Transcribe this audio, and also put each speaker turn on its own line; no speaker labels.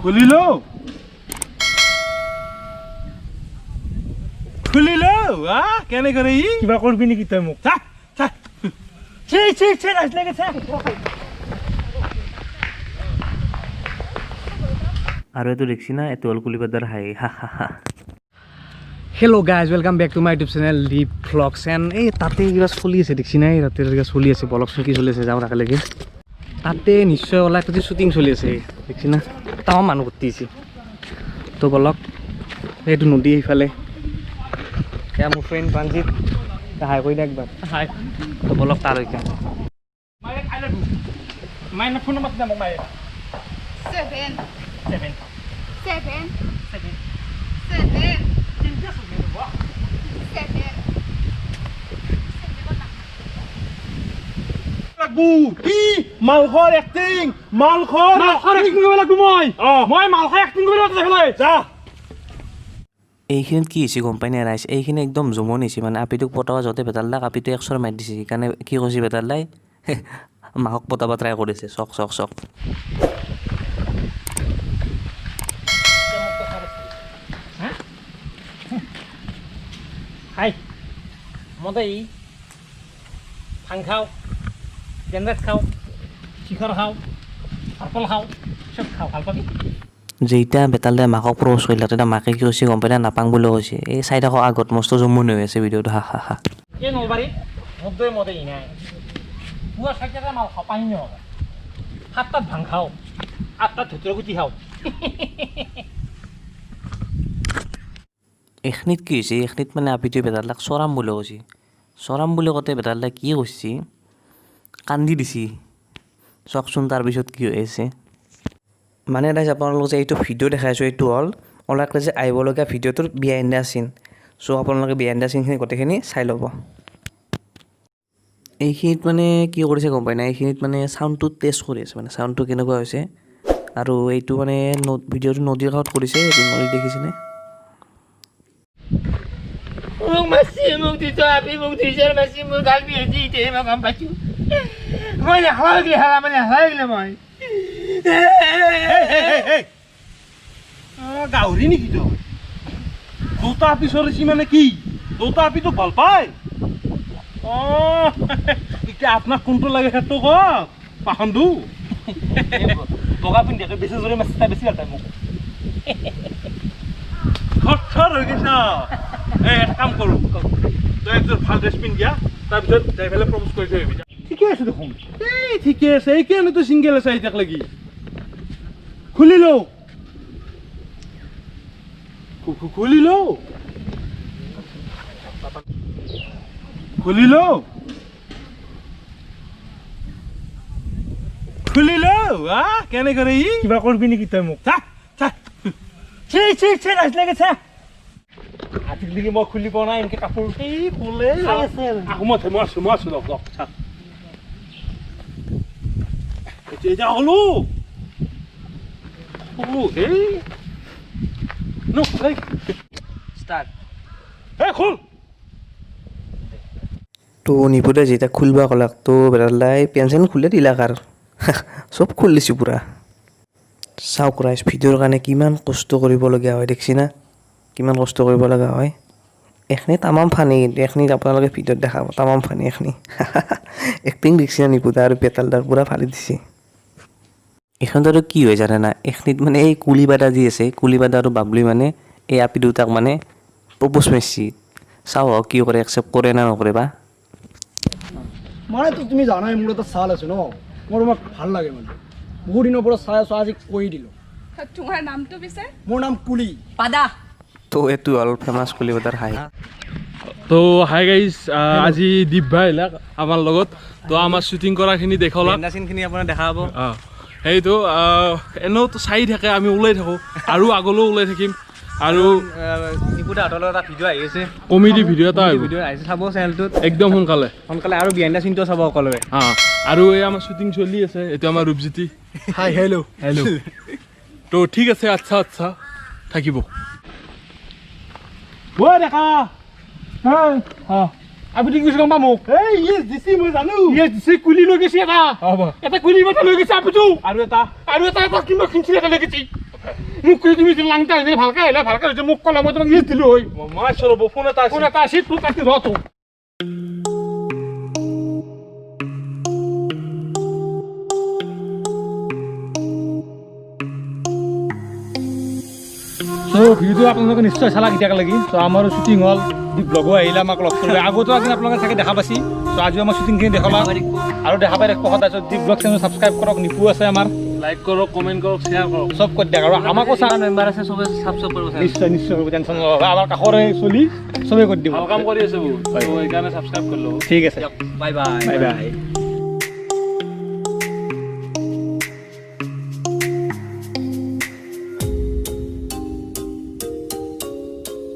খুলিলো খুলিলো কেনে কৰে ই
কিবা কৰবি নেকি তই মোক
চা চা
ছি ছি ছি লাজ লাগে চা।
আৰু এইটো দেখছি না, এইটো হ'ল কুলিপাদাৰ হাঁহি, হা হা হা।
Hello guys, welcome back to my YouTube channel Deep vlogs. And এই তাতে কিবা চলি আছে দেখছি নাই, তাতে কিবা চলি আছে, বলকচোন কি চলি আছে, যাওঁ তাকেলৈকে। তাতে নিশ্চয় ওলাই তাতে শ্বুটিং চলি আছে দেখছি না, তামাম মানুহ ভৰ্তি হৈছে। তো বলক, এইটো নদী সেইফালে, এয়া মোৰ ফ্ৰেণ্ড প্ৰাঞ্জিত, হাই কৰি দে একবাৰ, হাই। তো বলক তালৈকে।
মাইনা ফোন নম্বৰ দে মোক, মায়ে
7
7
7
7
7
তিনটা ছবি দেব
7
লাগবো কি মালখৰ এক্টিং, মালখৰ
মালখৰ এক্টিং কৰিব লাগবো মই। মই মালখৰ এক্টিং কৰিব লাগবো
যা।
এইখিনিত কি হৈছে গম পাই নাই ৰাইজ, এইখিনি একদম জমনি হৈছে। মানে আপিটোক পতাব যাওঁতে বেতালদাক আপিটোৱে একচৰ মাৰি দিছে, সেইকাৰণে কি কৈছে বেতালদাই মাকক পতাব ট্ৰাই কৰিছে। চক চক চক।
হাই মদাই ভাং খাওঁ, গেন্দাত খাওঁ, শিখৰ খাওঁ, পাৰ্পল খাওঁ, চব খাওঁ, ভাল পাবি।
যেতিয়া বেতালদাই মাকক প্ৰপ'জ কৰিলে তেতিয়া মাকে কি কৈছে গম পাই না, নাপাং বুলি কৈছে। এই চাই থাকক আগত মস্ত জমনি হৈ আছে ভিডিঅ'টো, হা হা হা।
এই নলবাৰীত মদৈ মদাই নাই, পুৱা 4টাতে মাল খাওঁ, পানী নহ'ব, 7টাত ভাং খাওঁ, 8টাত ধুতুৰা গুটি খাওঁ।
এইখিনিত কি হৈছে, এইখিনিত মানে আপিটোৱে বেতালদাক চৰাম বুলি কৈছে। চৰাম বুলি কওঁতে বেতালদাই কি কৰিছে, কান্দি দিছি। চাওকচোন তাৰপিছত কি হৈ আছে। মানে ৰাইজ আপোনালোক যে এইটো ভিডিঅ' দেখাই আছোঁ, এইটো হ'ল ওলাক যে আহিবলগীয়া ভিডিঅ'টোৰ বিহাইণ্ড the চিন। চ' আপোনালোকে বিহাইণ্ড the চিনখিনি গোটেইখিনি চাই ল'ব। এইখিনিত মানে কি কৰিছে গম পাই নাই, এইখিনিত মানে চাউণ্ডটো টেষ্ট কৰি আছে, মানে চাউণ্ডটো কেনেকুৱা হৈছে। আৰু এইটো মানে ভিডিঅ'টো নদীৰ কাষত কৰিছে, এইটো নদী দেখিছেনে।
মোক মাৰছি, মোক দিছ আপি, মোক দিছে মাৰছি, মোৰ গাল বিষাইছে, এতিয়াহে মই গম পাইছোঁ। মই নেখাব গ'লে হালা, মই নেখাব গ'লে মই।
গাহৰি নেকি তই? দুটা আপি চৰিছি মানে কি? দুটা আপি তোক ভাল পায়? এতিয়া আপোনাক কোনটো লাগে সেইটো কওক, পাখন্দু।
বগা পিন্ধি বেছি জোৰে মাৰছি, তাই বেছি ভাল পায় মোক।
খৰচৰ হৈ গৈছ। এই এটা কাম কৰোঁ, তই একযোৰ ভাল ড্ৰেছ পিন্ধি দিয়া, তাৰপিছত যাই পেলাই প্ৰপ'জ কৰি থৈ আহিবি।
ঠিকে আছে দেখোন।
এই ঠিকে আছে, এইকাৰণে তই ছিংগেল আছে এতিয়াক লাগি। খুলি লওঁ, খুলি লওঁ, খুলি লওঁ, খুলি লওঁ। কেনে কৰে ই?
কিবা কৰবি নেকি তই মোক?
চা চা
ছি ছি ছি লাজ লাগে চা। আজিলৈকে মই খুলি পোৱা নাই এনেকে কাপোৰ।
এই ক'লে আকৌ মই আছোঁ, মই আছোঁ, লগ লগ চা। এতিয়া হ'লো হ'লো এই ন এই
ষ্টাৰ্ট।
এই খোল।
তো নিপুদে যেতিয়া খুলবা ক'লাক, তো বেতালদাই পেন চেন খুলি দিলাক আৰু চব খুলি দিছোঁ পূৰা। চাওক ৰাইজ, ভিডিঅ'ৰ কাৰণে কিমান কষ্ট কৰিবলগীয়া হয় দেখছি না, কিমান কষ্ট কৰিব লগা হয়। এইখিনি তামাম ফানি, কিন্তু এইখিনিত আপোনালোকে ভিডিঅ'ত দেখাব তামাম ফানি এইখিনি। এক্টিং দেখছি না নিপুদা আৰু বেতালদাৰ পূৰা ফালি দিছে। এইখনত আৰু কি হয় জানে না, এইখিনিত মানে এই কুলিবাদা যি আছে, কুলিবাদা আৰু বাবলুই মানে এই আপি দুটাক মানে প্ৰপ'জ মাৰছি। চাওঁ কি কৰে, একচেপ্ট কৰে না নকৰে বা।
মানে তো তুমি জানাই মোৰ এটা চাল আছে ন, মোৰ তোমাক ভাল লাগে, মানে বহু দিনৰ পৰা চাই আছোঁ, আজি কৈ দিলোঁ।
তোমাৰ নামটো পিছে?
মোৰ নাম কুলি
পাদা।
তো এইটো হ'ল ফেমাছ কুলিবাদাৰ হাঁহি।
তো হাই গাইজ, আজি দীপ ভাই আহিলাক আমাৰ লগত। তো আমাৰ শ্বুটিং কৰাখিনি দেখলাক,
চিনখিনি আপোনাৰ দেখা পাব।
সেইটো এনেওতো চাই থাকে, আমি ওলাই থাকোঁ আৰু আগলৈও ওলাই থাকিম। আৰু
নিপুদাহঁতৰ এটা ভিডিঅ' আহি আছে,
কমেডি ভিডিঅ' এটা আহিব,
ভিডিঅ' আহিছে, চাব চেনেলটোত
একদম সোনকালে
সোনকালে। আৰু বিহাইণ্ড the চিনটো চাব সকলোৱে।
আৰু এই আমাৰ শ্বুটিং চলি আছে, এইটো আমাৰ ৰূপজ্যোতি।
Hi hello'
hello'. তো ঠিক আছে, আচ্ছা আচ্ছা থাকিব।
ঐ ডেকা, আপুনি কি কৈছে গম পা মোক?
এই ইয়েছ দিছি, মই জানো।
ইয়েছ দিছি, কুলি লৈ গৈছে এটা।
হ'ব।
এটা কুলি এটা লৈ গৈছে আপুটো।
আৰু এটা।
আৰু এটা, এটা কিমান কিনছিল এটা লৈ গৈছে। মোক কৈ তুমি লাংটা আহিলে ভালকে আহিলে ভালকে হৈছে, মোক ক'লা মই তোমাক ইউজ দিলোঁ হয়।
মই ৰ'ব, ফোন এটা
ফোন এটা আছিল, তোক কাটি ৰ তোক। চ' ভিডিঅ'টো আপোনালোকে নিশ্চয় চালাক এতিয়াক লাগি। চ' আমাৰো শ্বুটিং হ'ল, দীপ ব্লগো আহিলে আমাক লগ কৰিলে। আগতো আজি আপোনালোকে চাগে দেখা পাইছি। চ' আজিও আমাৰ শ্বুটিংখিনি দেখালা আৰু দেখা পাই থাকিব সদায়। চ' দীপ ব্লগ চেনেল ছাবস্ক্ৰাইব কৰক, নিপু আছে আমাৰ,
লাইক কৰক, কমেণ্ট কৰক, শ্বেয়াৰ কৰক,
চব কৰি দিয়ক আৰু আমাকো চা
মেম্বাৰ আছে, চবে ছাবস্ক্ৰাইব কৰিব।
নিশ্চয় নিশ্চয় কৰিব, টেনশ্যন নল'ব। আমাৰ কাষৰে চলি চবেই কৰি দিব,
ভাল কাম কৰি আছে বহুত, সেইকাৰণে ছাবস্ক্ৰাইব কৰি ল'ব।
ঠিক আছে,
বাই বাই।
Bye bye.